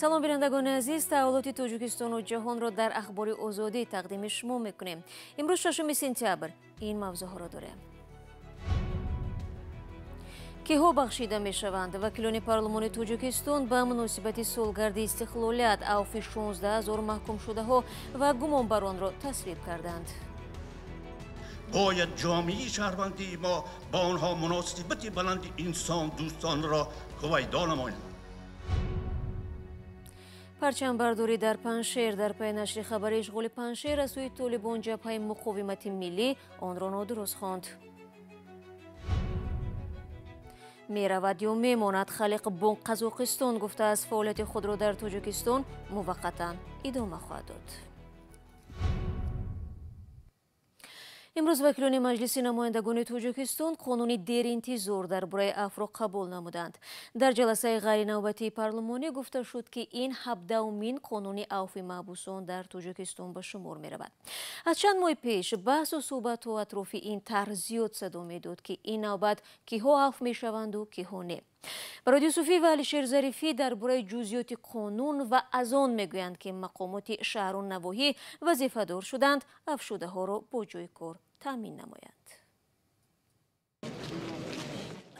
Салом, бинандагони азиз, таҳаввулоти Тоҷикистону ҷаҳонро дар Ахбори Озодӣ тақдими шумо мекунем. Имрӯз 6 сентябр ин мавзӯъҳоро дорем. Киҳо бахшида мешаванд? Вакилони парлумони Тоҷикистон ба муносибати солгарди истиқлолият авфи 16 0 маҳкумшудаҳо ва гумонбаронро тасвиб карданд. Бояд ҷомеаи шаҳрвандии мо ба онҳо муносибати баланди инсондӯстонро ҳувайдо намояд. Парчамбардорӣ дар Панҷшер. Дар пайи нашри хабари ишғоли Панҷшер аз сӯи Толибон, ҷабҳаи муқовимати миллӣ онро нодуруст хонд. Меравад ё мемонад, Халиқ Бонк Қазоқистон гуфтааст, фаъолияти худро дар Тоҷикистон муваққатан идома хоҳад дод. Имрӯз вакилони Маҷлиси намояндагони Тоҷикистон қонуни деринтизор дар бораи афвро қабул намуданд. Дар ҷаласаи ғайринавбатии парлумонӣ гуфта шуд, ки ин 17-умин қонуни авфи маҳбусон дар Тоҷикистон ба шумор меравад. Аз чанд моҳ пеш баҳсу суҳбатҳо атрофи ин тарҳ зиёд садо медод, ки ин навбат киҳо афв мешаванду киҳо не. Бароди Юсуфӣ ва Алишер Зарифӣ дар бораи ҷузъиёти қонун ва аз он мегӯянд, ки мақомоти шаҳру навоҳӣ вазифадор шуданд афвшудаҳоро бо ҷои кор таъмин намоянд.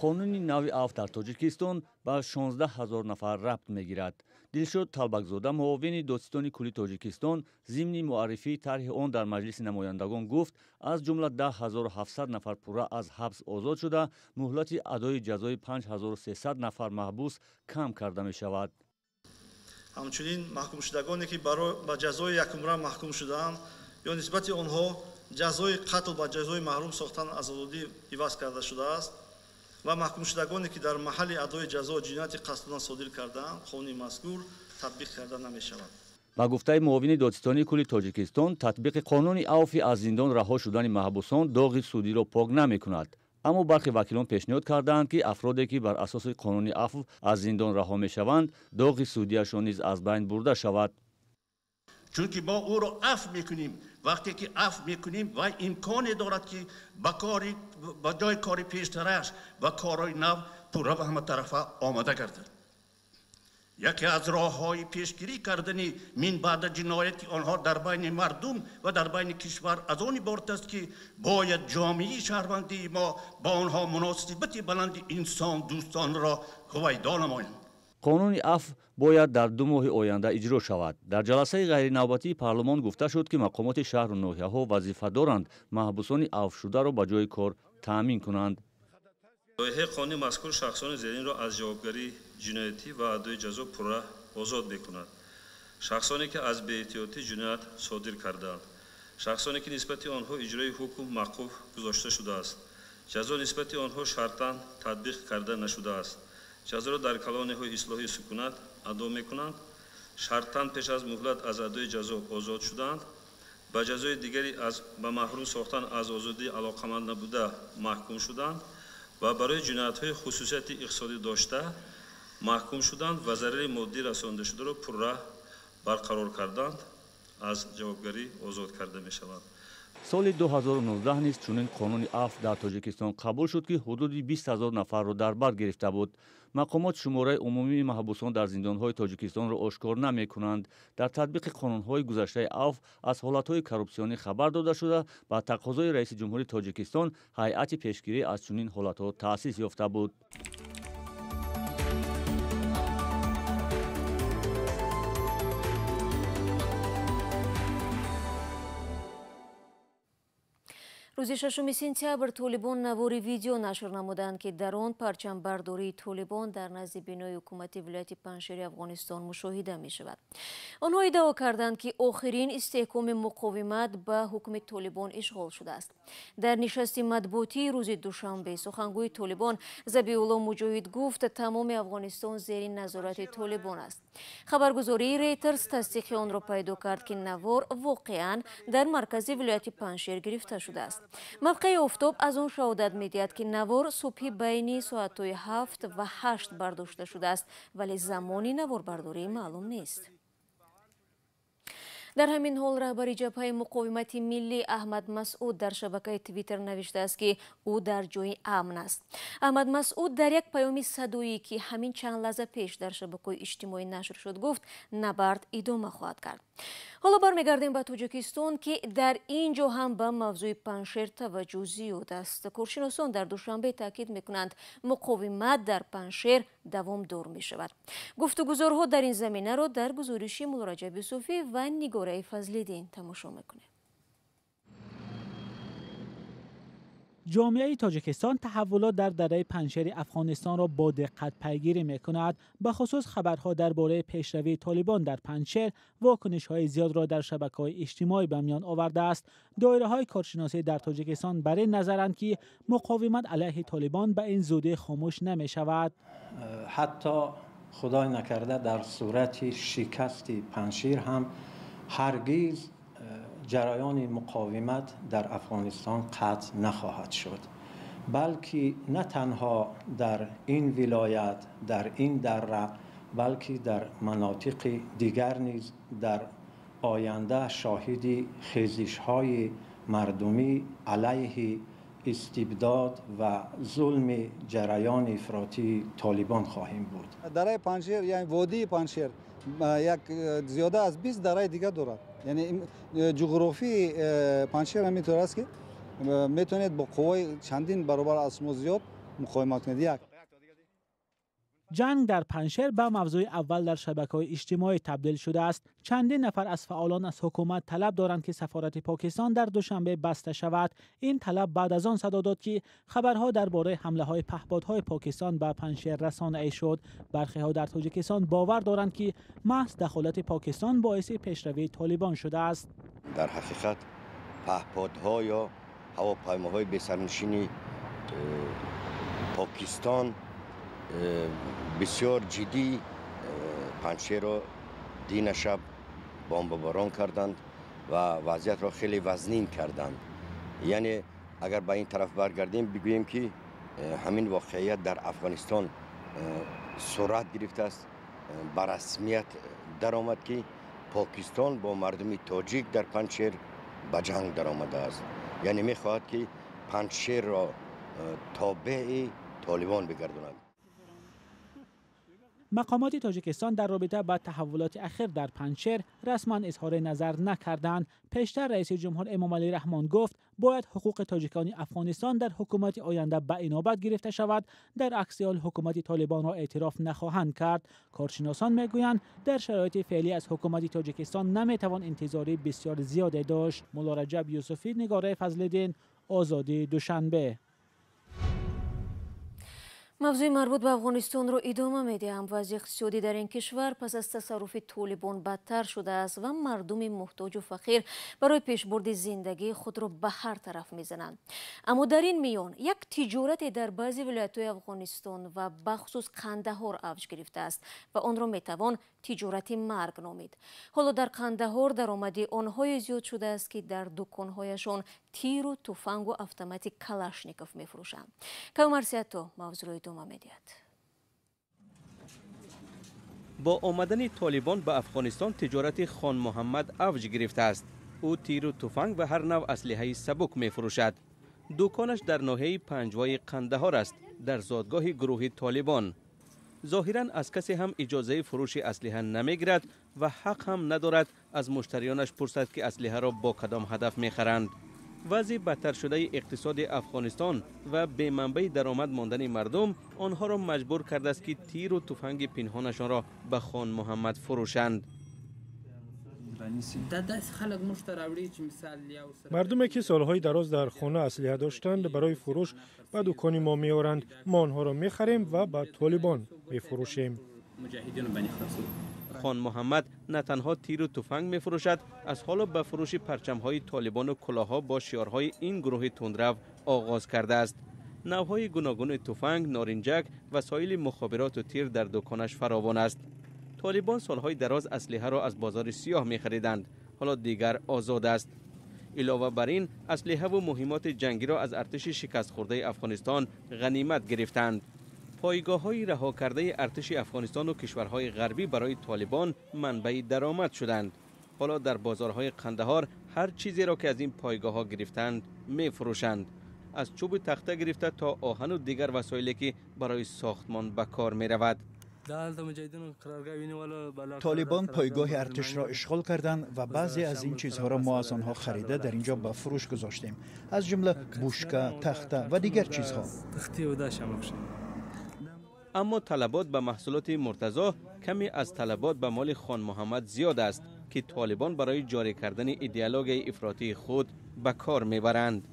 Қонуни нави авф дар Тоҷикистон ба 16 000 нафар рабт мегирад. Дилшод Талбакзода, муовини додситони кулли Тоҷикистон, зимни муаррифии тарҳи он дар Маҷлиси намояндагон гуфт, аз ҷумла 10 700 нафар пурра аз ҳабс озод шуда, муҳлати адои ҷазои 5300 нафар маҳбус кам карда мешавад. Ҳамчунин маҳкумшудагоне, ки ба ҷазои якумра маҳкум шудаанд ё нисбати онҳо ҷазои қатл ба ҷазои маҳрум сохтан аз озодӣ иваз карда шудааст ва маҳкумшудагоне, ки дар маҳалли адои ҷазо ҷинояти қасдона содир кардаанд, қонуни мазкур татбиқ карда намешавад. Ба гуфтаи муовини додситонии кулли Тоҷикистон, татбиқи қонуни авфи аз зиндон раҳо шудани маҳбусон доғи судиро пок намекунад. Аммо бархе вакилон пешниҳод кардаанд, ки афроде, ки бар асоси қонуни афв аз зиндон раҳо мешаванд, доғи судияшон низ аз байн бурда шавад. Чунки мо ӯро афв мекунем, вақте ки афв мекунем, вай имконе дорад, ки ба ҷои кори пештараш ба корҳои нав пурра ба ҳаматарафа омода гардад. Яке аз роҳҳои пешгирӣ кардани минбаъда ҷинояти онҳо дар байни мардум ва дар байни кишвар аз он иборат аст, ки бояд ҷомеаи шаҳрвандии мо ба онҳо муносибати баланди инсондӯстонро ҳувайдо намоянд. Қонуни афв бояд дар 2 моҳи оянда иҷро шавад. Дар ҷаласаи ғайринавбатии парлумон гуфта шуд, ки мақомоти шаҳру ноҳияҳо вазифа доранд маҳбусони афвшударо ба ҷои кор таъмин кунанд. Лоиҳаи қонуни мазкур шахсони зеринро аз ҷавобгарии ҷиноятӣ ва адои ҷазо пурра озод мекунад: шахсоне, ки аз беэҳтиётӣ ҷиноят содир кардаанд, шахсоне, ки нисбати онҳо иҷрои ҳукм мавқуф гузошта шудааст, ҷазо нисбати онҳо шартан татбиқ карда нашудааст, ҷазоро дар колонияҳои ислоҳии сукунат адо мекунанд, шартан пеш аз муҳлат аз адои ҷазо озод шудаанд, ба ҷазои дигаре аз ба маҳрум сохтан аз озодӣ алоқаманд набуда маҳкум шуданд ва барои ҷиноятҳои хусусияти иқтисодӣ дошта маҳкум шуданд ва зарари моддӣ расондашударо пурра барқарор карданд, аз ҷавобгарӣ озод карда мешаванд. Соли 2019 низ чунин қонуни афв дар Тоҷикистон қабул шуд, ки ҳудуди 20 000 нафарро дар бар гирифта буд. Мақомот шумораи умумии маҳбусон дар зиндонҳои Тоҷикистонро ошкор намекунанд. Дар татбиқи қонунҳои гузаштаи афв аз ҳолатҳои коррупсионӣ хабар дода шуда, ба тақозои раиси ҷумҳури Тоҷикистон ҳайати пешгирӣ аз чунин ҳолатҳо таъсис ёфта буд. Рӯзи 6 сентябр Толибон навори видео нашр намуданд, ки дар он парчамбардории Толибон дар назди бинои ҳукумати вилояти Панҷшери Афғонистон мушоҳида мешавад. Онҳо иддао карданд, ки охирин истеҳкоми муқовимат ба ҳукми Толибон ишғол шудааст. Дар нишасти матбуотии рӯзи душанбе сухангӯи Толибон Забиулло Муҷоҳид гуфт, тамоми Афғонистон зери назорати Толибон аст. Хабаргузории Рейтерс тасдиқи онро пайдо кард, ки навор воқеан дар маркази вилояти Панҷшер гирифта шудааст. Мавқеи офтоб аз он шаҳодат медиҳад, ки навор субҳи байни соатҳои 7 ва 8 бардошта шудааст, вале замони наворбардорӣ маълум нест. Дар ҳамин ҳол раҳбари ҷабҳаи муқовимати миллӣ Аҳмад Масъуд дар шабакаи Твиттер навиштааст, ки ӯ дар ҷои амн аст. Аҳмад Масъуд дар як паёми садоӣ, ки ҳамин чанд лаҳза пеш дар шабакаҳои иҷтимоӣ нашр шуд, гуфт набард идома хоҳад кард. Ҳоло бармегардем ба Тоҷикистон, ки дар ин ҷо ҳам ба мавзӯи Панҷшер таваҷҷӯҳ зиёд аст. Коршиносон дар Душанбе таъкид мекунанд, муқовимат дар Панҷшер давомдор мешавад. Гуфтугузорҳо дар ин заминаро дар гузориши Муллораҷаб Юсуфӣ ва Нигораи Фазлиддин тамошо мекунем. Ҷомеаи Тоҷикистон таҳаввулот дар дараи Панҷшери Афғонистонро бо диққат пайгирӣ мекунад. Бахусус хабарҳо дар бораи пешравии Толибон дар Панҷшер вокунишҳои зиёдро дар шабакаҳои иҷтимоӣ ба миён овардааст. Доираҳои коршиносӣ дар Тоҷикистон бар ин назаранд, ки муқовимат алайҳи Толибон ба ин зудӣ хомӯш намешавад. Ҳатто худой накарда дар сурати шикасти Панҷшер ҳам ҳаргиз ҷараёни муқовимат дар Афғонистон қатъ нахоҳад шуд, балки на танҳо дар ин вилоят, дар ин дара, балки дар манотиқи дигар низ дар оянда шоҳиди хезишҳои мардумӣ алайҳи истибдод ва зулми ҷараёни ифротии Толибон хоҳем буд. Дараи Панҷшер, яъне водии Панҷшер, як зиёда аз 20 дараи дигар дорад. Яъне ҷуғрофии Панҷшер ҳаминтавр аст, ки метавонед бо қувваи чандин баробар аз шумо зиёд муқовимат кунед. Як ҷанг дар Панҷшер ба мавзӯи аввал дар шабакаҳои иҷтимоӣ табдил шудааст. Чандин нафар аз фаъолон аз ҳукумат талаб доранд, ки сафорати Покистон дар Душанбе баста шавад. Ин талаб баъд аз он садо дод, ки хабарҳо дар бораи ҳамлаҳои паҳподҳои Покистон ба Панҷшер расонаӣ шуд. Бархеҳо дар Тоҷикистон бовар доранд, ки маҳз дахолати Покистон боиси пешравии Толибон шудааст. Дар ҳақиқат паҳподҳо ё ҳавопаймоҳои бесарнишини Покистон бисёр ҷиддӣ Панҷшерро дина шаб бомбаборон карданд ва вазъиятро хеле вазнин карданд. Яъне агар ба ин тараф баргардем, бигӯем, ки ҳамин воқеият дар Афғонистон сурат гирифтааст, ба расмият даромад, ки Покистон бо мардуми тоҷик дар Панҷшер ба ҷанг даромадааст. Яъне мехоҳад, ки Панҷшерро тобеи Толибон бигардонад. Мақомоти Тоҷикистон дар робита ба таҳаввулоти ахир дар Панҷшер расман изҳори назар накарданд. Пештар раиси ҷумҳур Эмомалӣ Раҳмон гуфт, бояд ҳуқуқи тоҷикони Афғонистон дар ҳукумати оянда ба инобат гирифта шавад, дар акси ҳол ҳукумати Толибонро эътироф нахоҳанд кард. Коршиносон мегӯянд, дар шароити феълӣ аз ҳукумати Тоҷикистон наметавон интизори бисёр зиёде дошт. Муллораҷаб Юсуфӣ, Нигораи Фазлиддин, Озодӣ, Душанбе. Мавзӯи марбут ба Афғонистонро идома медиҳам. Вазъи иқтисодӣ дар ин кишвар пас аз тасарруфи Толибон бадтар шудааст ва мардуми муҳтоҷу фақир барои пешбурди зиндагии худро ба ҳар тараф мезананд. Аммо дар ин миён як тиҷорате дар баъзе вилоятҳои Афғонистон ва бахусус Қандаҳор авҷ гирифтааст ва онро метавон тиҷорати марг номид. Ҳоло дар Қандаҳор даромади онҳое зиёд шудааст, ки дар дуконҳояшон тиру туфангу автомати Калашников мефурӯшанд. Кавмарсиято мавзӯъро идома медиҳад. Бо омадани Толибон ба Афғонистон тиҷорати Хон Муҳаммад авҷ гирифтааст. Ӯ тиру туфанг ва ҳар навъ аслиҳаи сабук мефурӯшад. Дуконаш дар ноҳияи Панҷвои Қандаҳор аст, дар зодгоҳи гурӯҳи Толибон. Зоҳиран аз касе ҳам иҷозаи фурӯши аслиҳа намегирад ва ҳақ ҳам надорад аз муштариёнаш пурсад, ки аслиҳаро бо кадом ҳадаф мехаранд. Вазъи бадтар шудаи иқтисоди Афғонистон ва беманбаи даромад мондани мардум онҳоро маҷбур кардааст, ки тиру туфанги пинҳонашонро ба Хон Муҳаммад фурӯшанд. Мардуме ки солҳои дароз дар хона аслиҳа доштанд, барои фурӯш ба дукони мо меоранд. Мо онҳоро мехарем ва ба Толибон мефурӯшем. Хон Муҳаммад на танҳо тиру туфанг мефурӯшад, аз ҳоло ба фурӯши парчамҳои Толибону кулоҳҳо бо шиорҳои ин гурӯҳи тундрав оғоз кардааст. Навъҳои гуногуни туфанг, норинҷак, васоили мухобироту тир дар дуконаш фаровон аст. Толибон солҳои дароз аслиҳаро аз бозори сиёҳ мехариданд, ҳоло дигар озод аст. Илова бар ин, аслиҳаву муҳимоти ҷангиро аз артиши шикастхӯрдаи Афғонистон ғанимат гирифтанд. Пойгоҳҳои раҳо кардаи артиши Афғонистону кишварҳои ғарбӣ барои Толибон манбаи даромад шуданд. ҳоло дар бозорҳои Қандаҳор ҳар чизеро ки аз ин пойгоҳҳо гирифтанд мефурӯшанд. Аз чӯби тахта гирифта то оҳану дигар васоиле ки барои сохтмон ба кор меравад. Толибон пойгоҳи артишро ишғол карданд ва баъзе аз ин чизҳоро мо аз онҳо харида дар инҷо ба фурӯш гузоштем, аз ҷумла бушка, тахта ва дигар чизҳо. Аммо талабот ба маҳсулоти Муртазо каме аз талабот ба моли Хон Муҳаммад зиёд аст, ки толибон барои ҷорӣ кардани идеологияи ифротии худ ба кор мебаранд.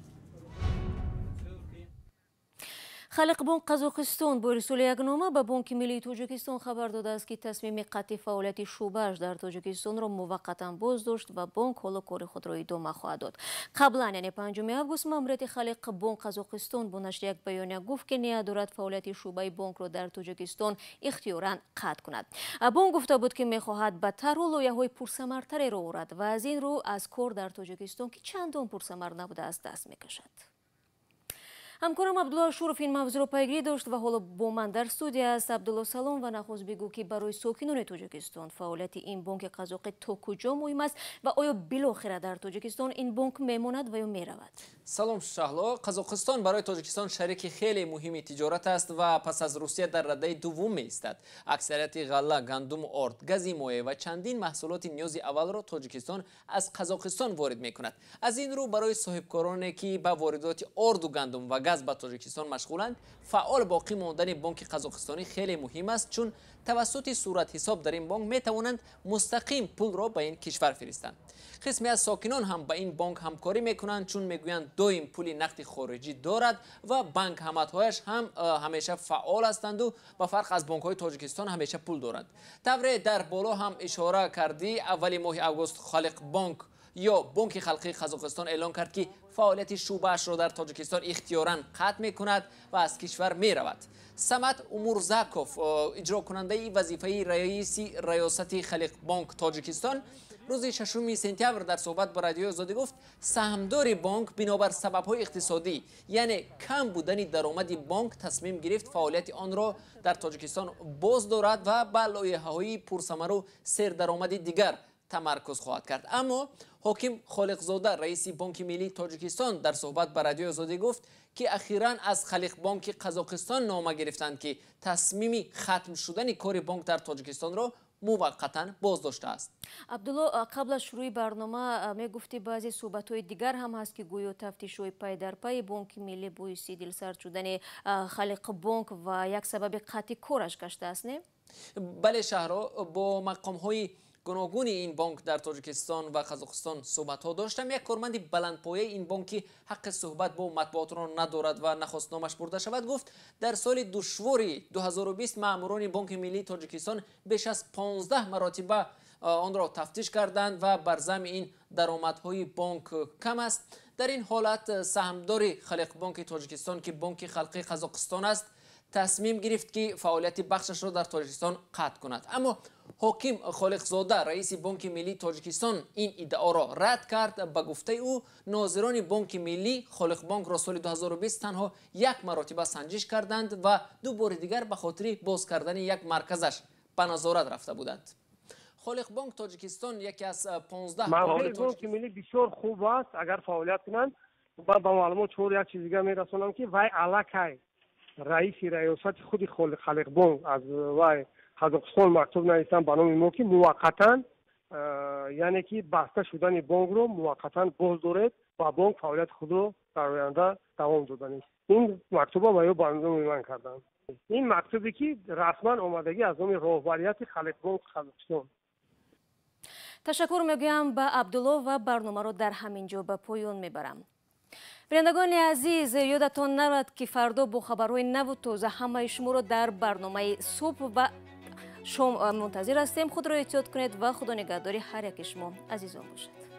Халиқбонк Қазоқистон бо ирсоли як нома ба Бонки Миллии Тоҷикистон хабар додааст, ки тасмими қатъи фаъолияти шӯъбааш дар Тоҷикистонро муваққатан боздошт ва бонк ҳоло кори худро идома хоҳад дод. Қаблан, яъне 5 август, маъмурияти Халиқбонк Қазоқистон бо нашри як баёния гуфт, ки ният дорад фаъолияти шӯъбаи бонкро дар Тоҷикистон ихтиёран қатъ кунад. Бонк гуфта буд, ки мехоҳад ба тарҳу лоиҳаҳои пурсамартареро орад ва аз ин рӯ аз кор дар Тоҷикистон, ки чандон пурсамар набудааст, даст мекашад. Ҳамкорам Абдулло Ашуров ин мавзӯъро пайгирӣ дошт ва ҳоло бо ман дар студия аст. Абдулло, салом ва нахуст бигӯ, ки барои сокинони Тоҷикистон фаъолияти ин бонки қазоқӣ то куҷо муҳим аст ва оё билохира дар Тоҷикистон ин бонк мемонад ва ё меравад? Салом, Шаҳло. Қазоқистон барои Тоҷикистон шарики хеле муҳими тиҷорат аст ва пас аз Русия дар радаи дуввум меистад. Аксарияти ғалла, гандуму орд, гази моеъ ва чандин маҳсулоти ниёзи аввалро Тоҷикистон аз Қазоқистон ворид мекунад. Аз ин рӯ барои соҳибкороне, ки ба воридоти орду гандум ва газ ба Тоҷикистон машғуланд, фаъол боқӣ мондани бонки қазоқистонӣ хеле муҳим аст, чун тавассути суратҳисоб дар ин бонк метавонанд мустақим пулро ба ин кишвар фиристанд. Қисме аз сокинон ҳам ба ин бонк ҳамкорӣ мекунанд, чун мегӯянд доим пули нақди хориҷӣ дорад ва банкҳаматҳояш ҳам ҳамеша фаъол ҳастанду ба фарқ аз бонкҳои Тоҷикистон ҳамеша пул доранд. Тавре дар боло ҳам ишора кардӣ, аввали моҳи август Халиқбонк ё Бонки Халқии Қазоқистон эълон кард, ки фаъолияти шӯъбаашро дар Тоҷикистон ихтиёран қатъ мекунад ва аз кишвар меравад. Самад Умурзаков, иҷрокунандаи вазифаи раиси раёсати Халиқбонк Тоҷикистон, рӯзи 6 сентябр дар суҳбат ба Радиои Озодӣ гуфт, саҳмдори бонк бинобар сабабҳои иқтисодӣ, яъне кам будани даромади бонк, тасмим гирифт фаъолияти онро дар Тоҷикистон боз дорад ва ба лоиҳаҳои пурсамару сердаромади дигар тамаркуз хоҳад кард. Аммо Ҳоким Холиқзода, раиси Бонки Миллии Тоҷикистон, дар суҳбат ба Радиои Озодӣ гуфт, ки ахиран аз Халиқбонки Қазоқистон нома гирифтанд, ки тасмими хатм шудани кори бонк дар Тоҷикистонро муваққатан боздоштааст. Абдулло, қабл аз шурӯи барнома мегуфтӣ, баъзе суҳбатҳои дигар ҳам ҳаст, ки гӯё тафтишҳои пай дар пайи Бонки Миллӣ боиси дилсард шудани Халиқбонк ва як сабаби қатъи кораш гаштааст, не? Бале, Шаҳро, бо мақомҳои гуногуни ин бонк дар Тоҷикистон ва Қазоқистон суҳбатҳо доштам. Як корманди баландпояи ин бонк, ки ҳаққи суҳбат бо матбуотро надорад ва нахост номаш бурда шавад, гуфт, дар соли душвори 2020 маъмурони Бонки Миллии Тоҷикистон беш аз 15 маротиба онро тафтиш карданд ва бар замми ин даромадҳои бонк кам аст. Дар ин ҳолат саҳмдори Халиқбонки Тоҷикистон, ки Бонки Халқии Қазоқистон аст, тасмим гирифт, ки фаъолияти бахшашро дар Тоҷикистон қатъ кунад. Аммо Ҳоким Холиқзода, раиси Бонки Миллии Тоҷикистон, ин иддаоро рад кард. Ба гуфтаи ӯ, нозирони Бонки Миллӣ Холиқбонкро соли 2020 танҳо як маротиба санҷиш карданд ва ду бори дигар ба хотири боз кардани як марказаш ба назорат рафта буданд. Холиқбонк Тоҷикистон яке аз 15 Бонки Миллӣ бисёр хуб аст, агар фаъолият кунанд. Ман ба маълумот шуморо як чиз дигар мерасонам, ки вай аллакай раиси раёсати худи Халиқбонк аз вай Қазоқистон мактуб нависанд ба номи мо, ки муваққатан, яъне ки баста шудани бонкро муваққатан боз доред ва бонк фаъолияти худро дар оянда давом доданист. Ин мактуба ва ё ба номи ман карданд. Ин мактубе, ки расман омадагӣ аз номи роҳбарияти Халиқбонк Қазоқистон. Ташаккур мегӯям ба Абдулло ва барномаро дар ҳамин ҷо ба поён мебарам. Бинандагони азиз, ёдатон нарад, ки фардо бо хабарҳои наву тоза ҳамаи шуморо дар барномаи субҳ ва шом мунтазир ҳастем. Худро эҳтиёт кунед ва худо нигаҳдори ҳар яки шумо азизон бошад.